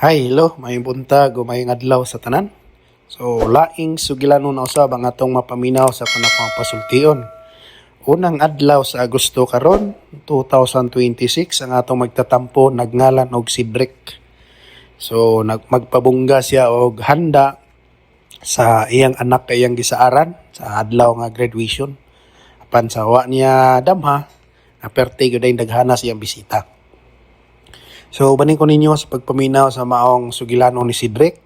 Hi, hello, maayong buntag o maayong adlaw sa tanan. So, laing sugilanon na usab ang atong mapaminaw sa panapang pasultion. Unang adlaw sa Agosto karon, 2026, ang atong magtatampo nagngalan og Cedric. So, magpabungga siya og handa sa iyang anak kay iyang gisaaran sa adlaw nga graduation. Apan sa wa niya damha, naperte gyud ay daghana sa iyang bisita. So, banin ko ninyo sa pagpaminaw sa maong sugilanon ni Cedric.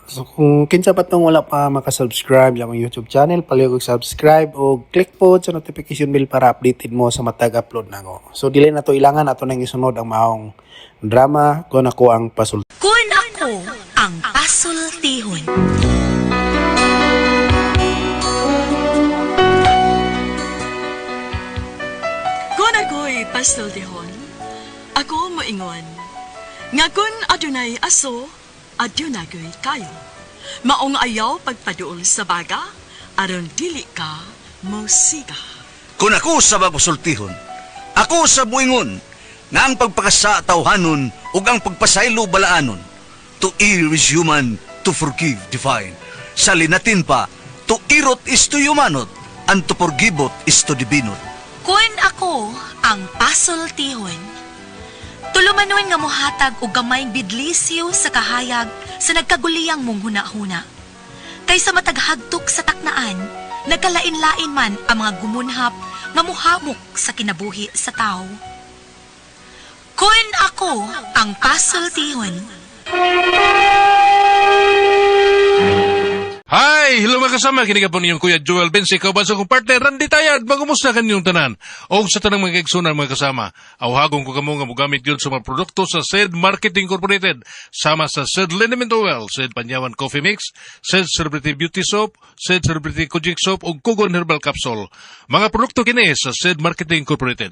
So, kung kinsa pa tong wala pa makasubscribe sa akong YouTube channel, palihog og subscribe o click po sa notification bell para updated mo sa matag upload nako. So, dili na to ilangan, ato nang isunod ang maong drama Kun Ako Ang Pasul. Kun Ako Ang Pasultihon. Kun ako'y pasultihon, ako moingon, nga kun adunay aso, adunay kayo. Maong ayaw pagpaduol sa baga, aron dili ka mosiga. Kung ako sa mapasultihon, ako sa buingon, nga ang pagpakasa tawhanon ug ang pagpasaylo balaanon. To err is human, to forgive divine. Sa linatin pa, to irot is to humanot, and to forgiveot is to divinot. Kun Ako Ang Pasultihon. Tulumanon nga mohatag og gamayng bidlisyo sa kahayag sa nagkaguliyang mong hunahuna. Kaysa mataghagtok sa taknaan, nagkalain-lain man ang mga gumunhap nga muhamok sa kinabuhi sa tao. Kun Ako Ang Pasultihon. Hi! Hello mga kasama, kini po ninyong Kuya Joel Bensi, kauban sa akong partner Randy Tayad. Magumusta kaninyong tanan? O sa tanang mga igsunan mga kasama, awhagon ko kamo nga mogamit yun sa mga produkto sa Said Marketing Incorporated, sama sa Said Liniment Oil, Said Panyawan Coffee Mix, Said Celebrity Beauty Soap, Said Celebrity Kojic Soap, ug Kugon Herbal Capsule. Mga produkto kini sa Said Marketing Incorporated.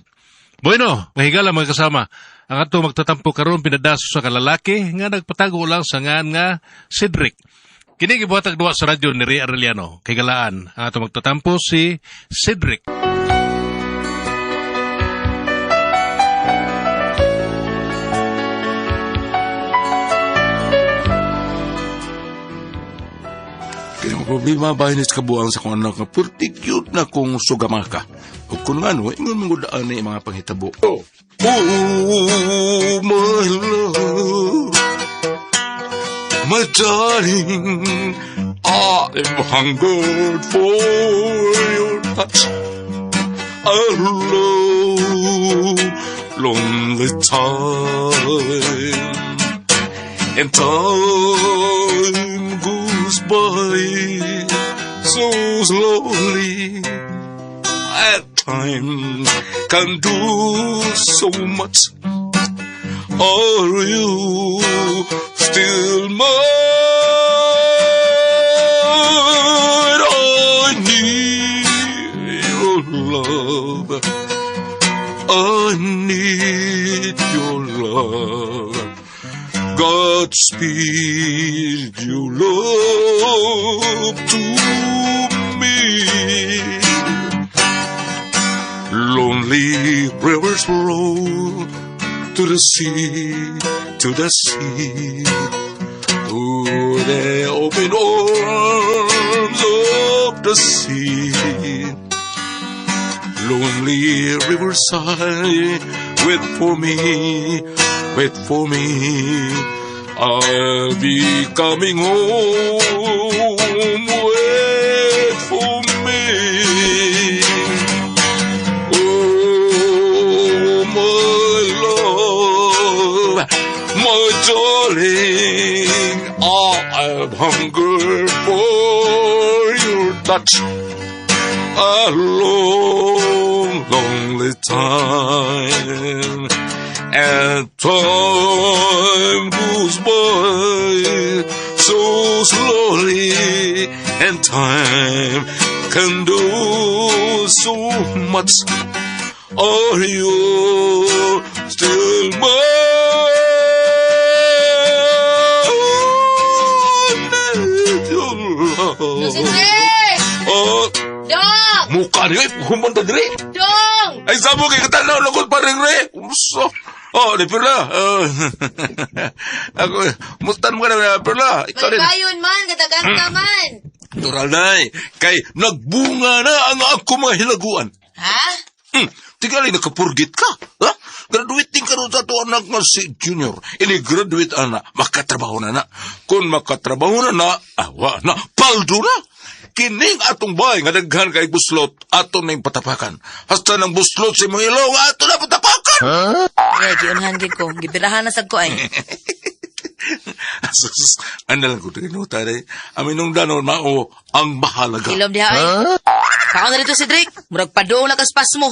Bueno, mahigala mga kasama, ang ato magtatampo karon pinadaso sa kalalaki nga nagpatago lang sa ngan nga Cedric. Kini gibuhatag duwa sa radyo ni Ray Arellano. Kay galaan, ang ato magtatampo si Cedric. Kaya ang problema ba hinis kabuang sa kung anak nga purti cute na kung sugamaka. O kung ano, ingon mong daan na yung mga panghitabo. Oh, oh my love, my darling, I'm hungered for your touch. A long, lonely time. And time goes by so slowly. At time can do so much. Are you still mine? I need your love. I need your love. Godspeed your love to me. Lonely rivers roll to the sea, to the sea, to the open arms of the sea. Lonely riverside, wait for me, wait for me. I'll be coming home, wait for me. Oh, my love, my darling, I've hungered for your touch a long, lonely time. And time goes by so slowly, and time can do so much. Are you still mine? Your love. Cedric! Oh, Dong! mukha niyo, human ta diri. Dong! Ay, sabo kay katanaw lugod pa rin, re. Unsa? Oh, di Perla. Oh. Ako, mustan mo ka na, Perla. Ikaw din. Malikayon man, katagan ka man. Tural na kay nagbunga na ang ako mga hilaguan. Ha? Tingali nakapurgit ka. Ha? Graduating ka ron sa ato anak nga si Junior. Ini graduate ana, makatrabaho na na. Kung makatrabaho na na, awa na, paldo na. Kining atong bahay nga daghan kay buslot, ato na yung patapakan. Hasta ng buslot sa imong ilong, ato na patapakan. Yeah, giunhan gid ko. Gibirahan na sad ko ay. Asus, ano lang ko tinuta rin. Amin nung danon mao ang mahalaga. Hilom diha ay. Kaon na dito si Drake. Murag paduong na kaspas mo.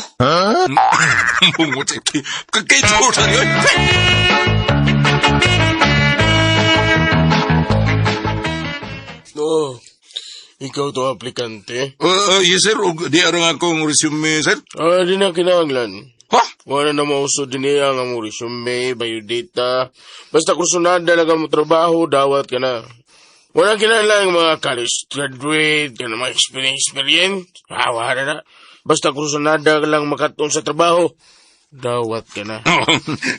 Bungot sa kay Jordan yun. Oh, ikaw to aplikante. Yes sir, og di arang akong resume sir. Ah, di na kinahanglan. Ha? Wala na mauso din niya ang among resume, biodata. Basta kursunada lang ang trabaho, dawat ka na. Wala kinahanglan ang mga college graduate, ka na mga experience, experience. Ah, wala na. Basta kursunada ka lang makatong sa trabaho, dawat ka na.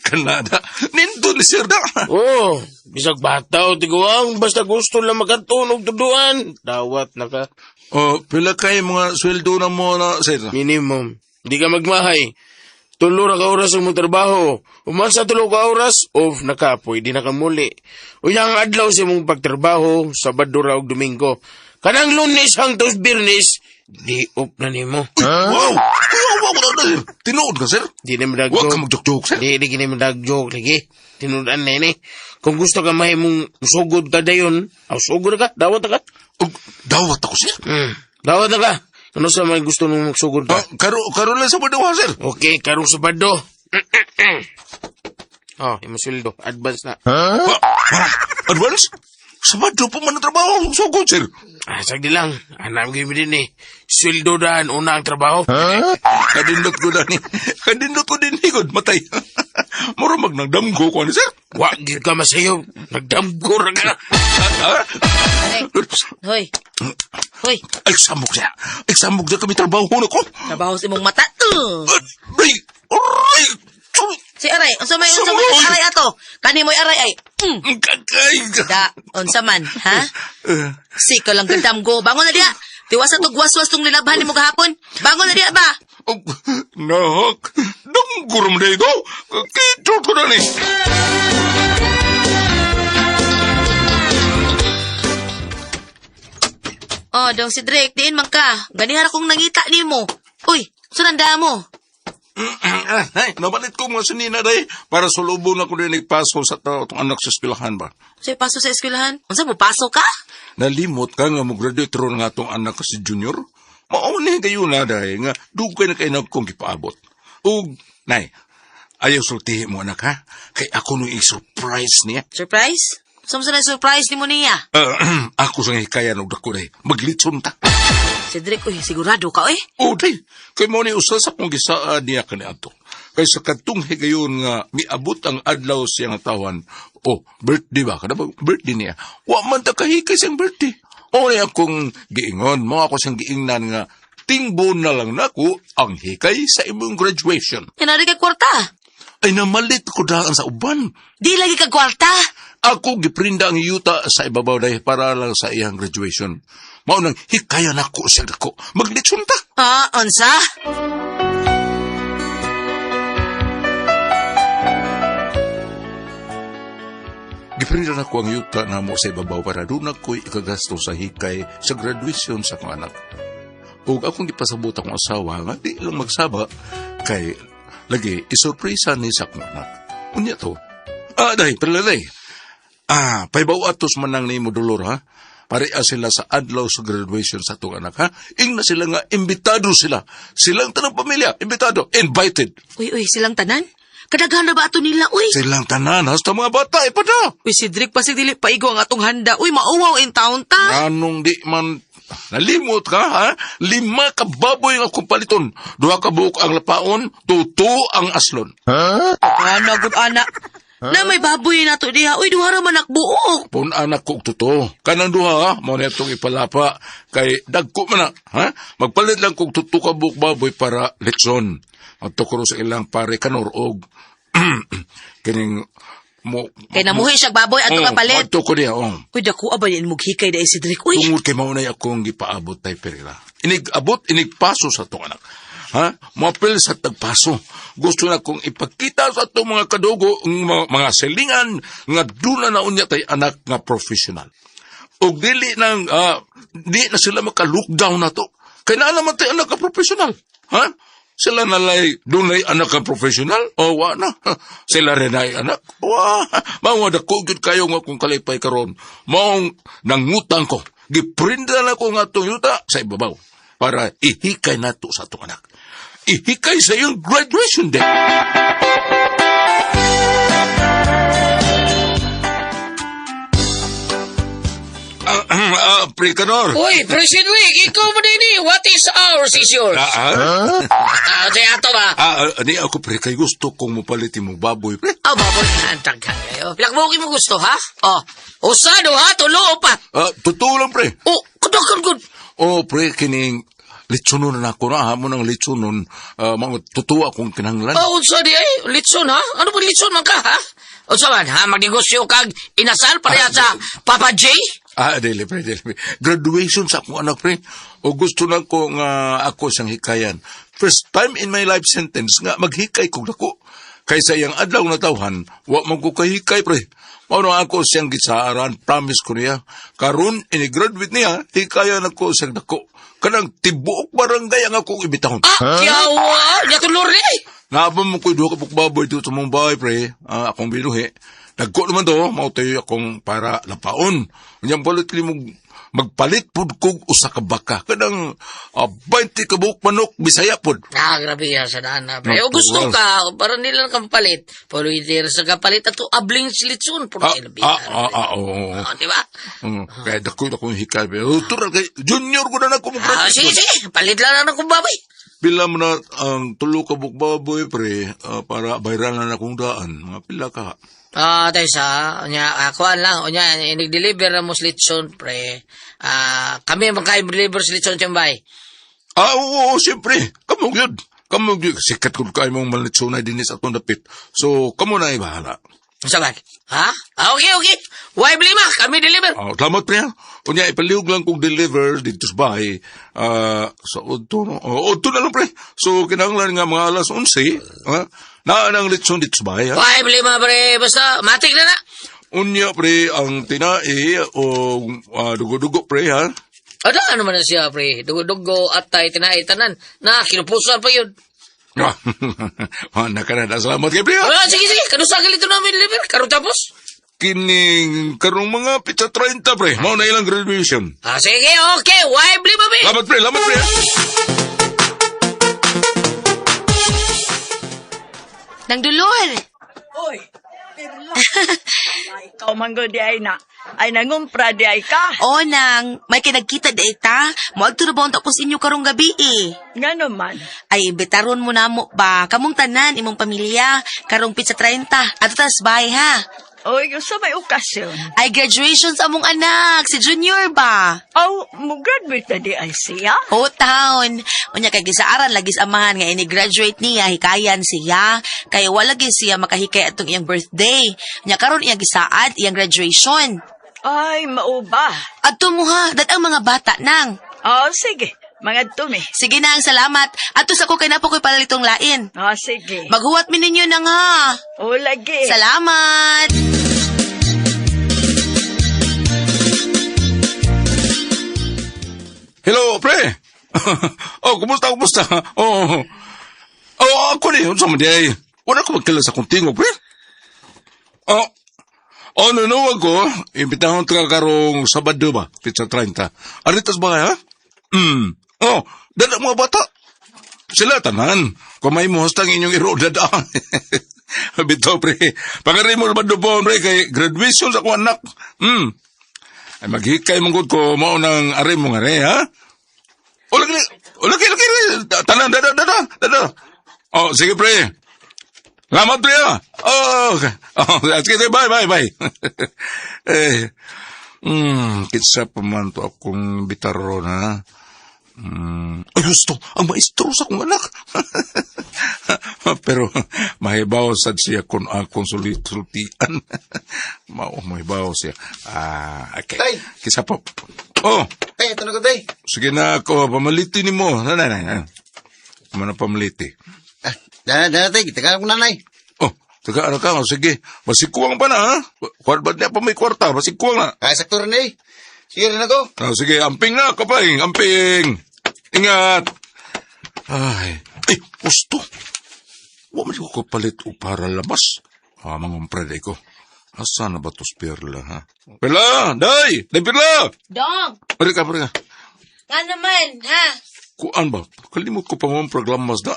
Kanada. Nindot ni sir da. Oh, bisag bata o tiguang, basta gusto lang makatun og tuduan, dawat na ka. Oh, pila kay mga sweldo na mo na sir. Minimum. Hindi ka magmahay. Tulo ra ka oras ang mong trabaho. Uman sa tulo ka oras, off na ka, pwede na ka muli. Unya ang adlaw sa imong pagtrabaho, Sabado ra og Domingo. Kanang Lunes hangtod Biyernes, di off na nimo. Wow! Wow, wow, wow, sir. Tinuod ka sir. Di na madag Wa ka mag-joke sir. Di, di kini madag joke lagi. Tinuod-an na ini. Kung gusto ka mahimong sugod ka dayon, aw sugod ka, dawat na ka. Og, dawat ako sir. Dawat na ka. Ano sa may gusto nung magsugod ka? Ah, karo karo lang sa badawa sir. Okay, karong Sabado. Oh, imo sweldo. Advance na. Ha? Ha? Advance? Sabado pa man ang trabaho. Sugod sir. Ah, sagdi lang. Anam gyud din eh. Sweldo daan una ang trabaho. Kadindot ko na ni. Kadindot ko din higod. Matay. Mura magnagdamgo ko ani sir. Wa gyud ka masayo. Nagdamgo ra ka. Ah? Hoy. Hoy, Ay, samok siya. Ay, samok siya kami trabaho na ko. trabaho sa imong mata. Aray! Aray! Si aray, unsa may Samoy! aray ato? Kani mo'y aray ay. Kakay! Da, unsa man, ha? Si ka lang gadamgo. Bangon na diha. Tiwasa tog waswas tong nilabhan nimo gahapon. Bangon na diha ba? Oh, Nahak! Danggurom na ito! Kitot ko na ni! Oh, dong si Drake, diin man ka. Ganihara kong nangita nimo. Uy, sunanda mo. Ay, nabalit ko mga sinina day para sulubong na ko din nagpaso sa tao itong anak sa eskwelahan ba. Sa'yo paso sa eskwelahan? Unsa mo paso ka? Nalimot ka nga mo-graduate ron nga itong anak ko si Junior. Mauni kayo na day nga dugay na kayo kong gipaabot. Ug, nay, ayaw sultihi mo anak ha. Kay ako nung i-surprise niya. Surprise? Saan sa surprise nimo niya? Ako sa hikayan og dako day. Maglitson ta. Si Drake, uy, sigurado ka, uy. O day, kay mo ni usa sa kong gisaad niya kaniadto. Kay sa kadtong higayon nga miabot ang adlaw siyang tawan. Oh, birthday ba? Kada ba birthday niya? Wa man ta kahikay siyang birthday. O ni akong giingon, mo ako siyang giingnan nga tingbo na lang nako ang hikay sa imong graduation. Hinari kay kwarta. Ay namalit ko daan sa uban. Di lagi ka kwarta. Ako giprinda ang yuta sa ibabaw day para lang sa iyang graduation. Mao nang hikayan ako siya dako. Maglitson ta. Ah, unsa? Giprinda na ko ang yuta na mo sa ibabaw para doon ako'y ikagasto sa hikay sa graduation sa akong anak. Ug akong gipasabot akong asawa nga di lang magsaba kay lagi isurpresa ni sa akong anak. Unya to. Ah, day, pero day. Ah, paybaw atos man nang nimo dolor ha. Pareha sila sa adlaw sa graduation sa atong anak ha. Ingna sila nga imbitado sila. Silang tanang pamilya, imbitado, invited. Uy, uy, silang tanan? Kadaghan na ba ato nila, uy? Silang tanan hasta mga bata ipada. Uy, si Drake pasig dili paigo ang atong handa. Uy, mauwaw in town ta. Anong di man nalimot ka ha? 5 ka baboy nga akong paliton. 2 ka buok ang lapaon, 2 ang aslon. Ana, good ana. Na may baboy na to diha. Uy, duha ra man buok. Pun anak ko totoo. Kanang duha ha, mo na itong ipalapa kay dagko man na, ha? Magpalit lang kog tuto ka buok baboy para litson. Magtukuro sa ilang pare kanor og Kining mo Kay namuhi siya baboy ato Oh, ka palit. Adto ko niya, oh. Uy, dako aba ni imong hikay dai si Drake. Uy, Tungod kay maunay akong gipaabot tay Perila. Inig abot, inig paso sa atong anak. Ha? Moapil sa tagpaso. Gusto na kong ipakita sa atong mga kadugo, ang mga selingan, nga duna na unya tay anak nga professional. Og dili nang, di na sila maka-lockdown na to. Kay naa naman tay anak nga professional. Ha? Sila nalay, dunay anak nga professional? O, wa na. Ha, sila rin ay anak. Wa. Mao dako gyud kayo nga kung kalipay karon. Maong nangutang ko. Giprinda na ko nga atong yuta sa ibabaw para ihikay nato sa atong anak. Ihikay sa iyong graduation day. Pre Kanor. Uy, President Rick, ikaw mo din eh. What is ours is yours. Ah, ah? Ah, di ato ba? Ani ako pre kay gusto kong mopalit imong baboy pre. Oh, baboy. Ang taghan kayo. Pilakbukin mo gusto, ha? Oh, usado ha? Tulo o pa? Totoo lang pre. Oh, kudokan good. Oh, pre kining litsunon na ako na hamo ng litsunon, mga totoo akong kinahanglan. Oh, unsa di ay? Litson ha? Ano ba litson man ka, ha? Unsa man, ha? Magnegosyo kag inasal pareha sa Papa J? Dili pre, dili pre. Graduation sa akong anak pre. O gusto na ko nga ako siyang hikayan. First time in my life sentence nga maghikay kog dako. Kaysa iyang adlaw na tawhan, wa man ko kahikay pre. Mao na ako siyang gisaaran, promise ko niya. Karon ini-graduate niya, hikayan ako siyang dako. Kanang tibuok barangay ang akong ibitahon. Ah, kiyawa! Yatulor ni! Naabang mo ko'y duha ka baboy dito sa mong bahay, pre. Akong binuhi. Nagko naman to, mao tayo akong para lapaon. Unyang balit kini mo magpalit pud kog usa ka baka. Kanang 20 ka buok manok Bisaya pud. Ah, grabe yan sa daan na, pre. O gusto ka, para nila kang palit. Pero hindi sa kapalit ato abling silitson. Puro Oo. Ah, di ba? Kaya dako na akong hikay. Pre. Oh, tural kay junior ko na na ako Ah, sige, sige. Palit lang na akong baboy. Pila mo na ang tulo ka buok baboy, pre, para bayran na akong daan. Mga pila ka. Ah, tayo sa, unya, kuan lang, unya, inig-deliver na mo sa litson, pre. Ah, kami ang magka-deliver sa litson, tiyambay. Oo, siyempre. Kamu yun. Kamu yun. Sikat ko kayo mong malitsonay din sa atong dapit. So, kamu na ibahala. Sa ba? Ha? Ah, okay, okay. Why blame Kami deliver. Salamat pre. Unya, ipalihog lang kong deliver dito sa bahay. Sa Odto, no? Oh, Odto na lang, pre. So, kinahanglan nga mga alas 11, ha? Naa nang litson dito sa bahay, ha? Why blame pre? Basta, matik na na. Unya, pre, ang tinai o dugo-dugo, pre, ha? Ano, ano man na siya, pre? Dugo-dugo, atay, tinay, tanan. Na, kinupusan pa yun. Mana ka na. Salamat kay pre, ha? Ah, sige, sige. Kanusa galito namin deliver. Karon tapos. Kining karong mga pizza 30, pre. Mao na ilang graduation. Ah, sige, okay. Why blame pre? Lamat, pre. Lamat, pre. Nang dulol. Uy, Perla. Ay, ikaw man gud di ay na. Ay nangumpra di ay ka. O nang, may kinagkita di ta. Moadto na ba ang tapos inyo karong gabi eh. Nga naman. Ay, imbitaron mo na mo ba? Kamong tanan, imong pamilya. Karong pizza 30. Ato tas bahay ha. Uy, sa may okasyon. Ay, graduation sa among anak. Si Junior ba? Aw, mo graduate na di ay siya. O town. Unya kay gisaaran lagi sa amahan nga ini-graduate niya hikayan siya. Kay wala gyud siya makahikay atong iyang birthday. Unya karon iyang gisaad iyang graduation. Ay, mauba. Adto mo ha, dat ang mga bata nang. Oh, sige. Mga tumi. Sige na ang salamat. Adto sa ko kay napo ko'y palalitong lain. Oh, sige. Maghuwat mi ninyo nang ha. O, lagi. Salamat. Hello, pre. Oh, kumusta, kumusta? Oh, oh, ako ni, unsa man di ay. Wala ko magkila sa akong tingog, pre. Oh, oh, nunuwag ko, imbitahon ka karong Sabado ba, pizza 30. Aritas ba ha? Oh, dala mga bata. Sila tanan. Kamay mo hastang inyong iro dada. Bitaw, pre. Pangari mo Sabado po, pre, kay graduation sa akong anak. Ay, maghikay mong gud ko, mao nang ari mo nga re, ha? O, lagi, o, lagi, lagi, lagi. Tanan, dada, dada, dada. Oh, sige, pre. Salamat, pre, ha? Oh, okay. Oh, sige, bye, bye, bye. Eh, kitsa pa man to akong bitaron, ha? Ay, gusto, ang maestro sa akong anak. Pero mahibaw sad siya kung akong sultian. Mao, mahibaw siya. Ah, okay. Tay! Kisa po. Oh, Tay, ito na ko, tay. sige na ako, pamaliti ni mo. Nanay, nanay. Mana pamaliti. Ah, dana, dana, tay. Kita ka nanay. Oh, taga ano ka, oh, sige. Masikuwang pa na, ha? Kwarta ba niya pa may kwarta? Masikuwang na. Ay, sakto rin, eh. Sige rin ako. Oh, sige, amping na, kapay. Amping. Ingat. Ay, ay, gusto. Wa man ko kapalit o para labas. Ah, mga ko. Asa na ba to si Perla, ha? Perla! Day! Day, Perla! Dong, Pare ka, pare ka. nga naman, ha? Kuan ba? Kalimot ko pa mga programas na.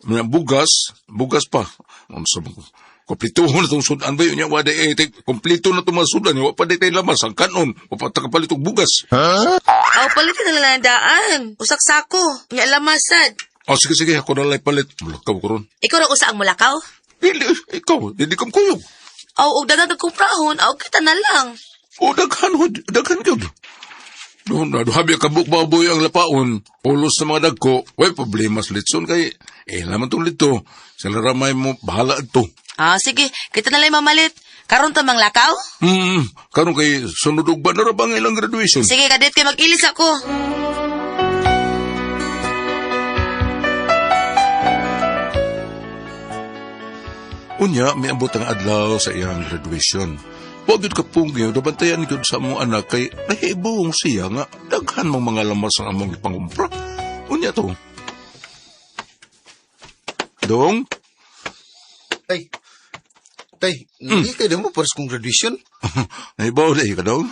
Mga bugas, bugas pa. Ano sa mga Komplito na itong sudan ba yun? Wala eh, kompleto na itong mga sudan. Wa pa di tayo lamas. Ang kanon. Wa pa takapalit og bugas. Aw, palitin na lang ang daan. Usak sako. Nga lamasad. Oh, sige, sige. Ako na lang palit. Mulakaw ko ron. Ikaw ra usa ang mulakaw? Dili, ikaw. Dili kang kuyog. Aw, og daghang kumprahon, aw kita na lang. O, daghan, ho, daghan yun. Doon na, duhabi kabuk baboy ang lapaon. Ulos sa mga dagko. Way, problema sa litson kay, eh, laman tong lito. Sila ramay mo, bahala ito. Ah, sige, kita na lang mamalit. Karon ta manglakaw? Karon kay sunod og ba na ra ba ang ilang graduation? Sige, kadit kay mag-ilis ako. Unya, miabot ang adlaw sa iyang graduation. Wa gyud ka pungyo, nabantayan gyud sa among anak kay nahibuong siya nga daghan mong mga lamas ang among ipangumpra. Unya to. Dong? Tay. Tay, hindi kayo mo para sa kong graduation. Nahibaw na ka dong?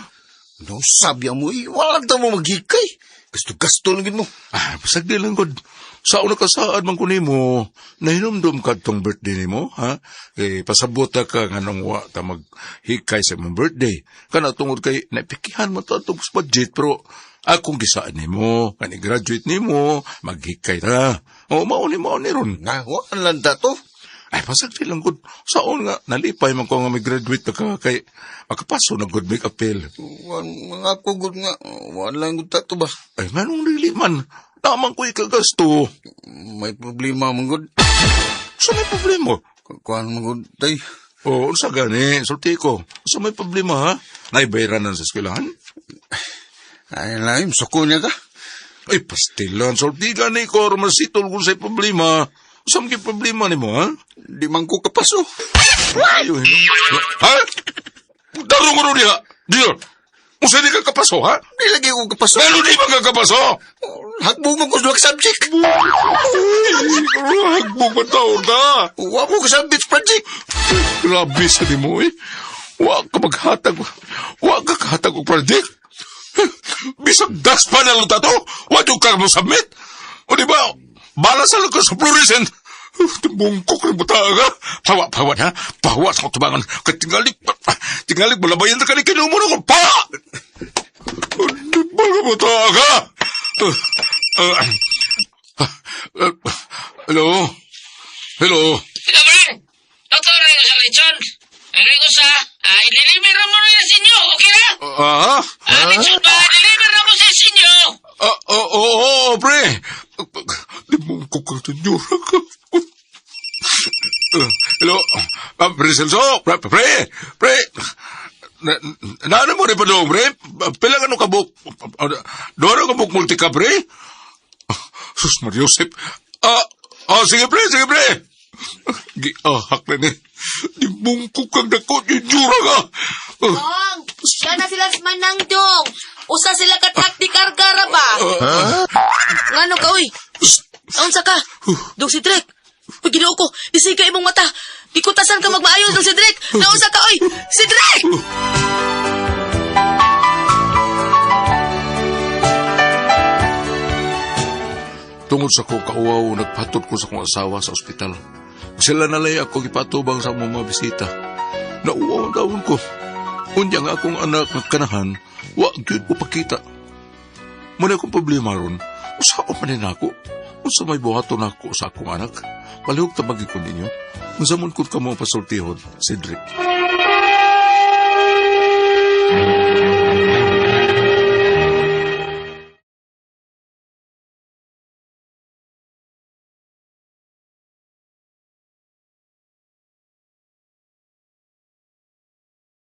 No, sabi mo, eh, wala ta mo maghikay. Gasto-gasto lang yun mo. Ah, pasagdi lang gud. Sa una kasaad man ko nimo, nahinumdum ka tong birthday nimo, ha? Eh, pasabot ta ka nga nung wa ta maghikay sa imong birthday. Kana tungod kay naipikihan mo to atong budget, pero akong gisaan nimo, kani graduate nimo, maghikay ta. O mao ni ron. Na, wala lang ta to. Ay, pasagdi lang gud. Sa nga, nalipay man ko nga may graduate na ka kay makapaso na good make appeal. Wala mga ako gud nga. Wala lang gud ta to ba? Ay, nganong dili man. Naman ko ikagasto. May problema man gud. Sa may problema? Kuan man gud, tay. Oo, unsa gani, sulti ko. Unsa may problema ha? Naibayranan sa eskwelahan? Ay, laim, suko niya ka. Ay, pastilan, sulti gani ko, masitol ko sa problema. Unsa man kay problema nimo ha? Di man ko kapaso. Ay, ha? Darong ko niya. Diyo. Unsa di ka kapaso ha? Di lagi ko kapaso. Lalo di ba ka kapaso? Hagbong man ko sa subject. Hagbong man taon na. Wa mo ka subject project. Grabe sa di mo eh. Wa ka maghatag. Wa ka kahatag og project. Bisag dust pa na lang tato. Wa yung ka mo submit. O di ba? Bala sa lang ka sa fluorescent. Bungkok ng buta ka. Pawa, pawa ha. Pawa sa katubangan. Katingali, tingali, balabayan na ka ni kinumo na ko. Pa! Di ba ka buta ka? Hello? Hello? Ikaw, pre! Doktor, rin sa lechon. Ang rin ko sa, i-deliver na mo na sa inyo. Okay na? Ah? Ah, lechon ba? I-deliver na mo sa inyo. Ah, oo, oo, oo, pre. Di mo ko ka senyora ka. Hello? Ah, pre Celso? Pre, pre, pre. Na, naano mo rin pa doon, pre? Pila ka nung kabuk? Doon ka kabuk multi ka, pre? Sus, Maria Josep. Ah, sige, pre, sige, pre. Giahak na ni. Di mong kang dako, jura ka. Dong, kana sila sa Manang Dong. Usa sila ka di kargara ba? Ngano ka, uy? Unsa ka? Dong si Drake. Uy, Ginoo ko, isika imong mata. Gikutasan ka magmaayo, Dong si Drake. Naunsa ka, uy? Si Drake! Tungod sa ko kauwaw, nagpatod ko sa akong asawa sa ospital. Sila nalay ako gipatubang sa among mga bisita. Nauwaw ang taon ko. Unya nga akong anak nga kanahan, wa gyud ko pakita. Muna akong problema ron, usa pa man nako. Unsa may buhaton nako sa akong anak? Palihog tabagi ko ninyo. Unsa man kung kamo pasultihon, Cedric.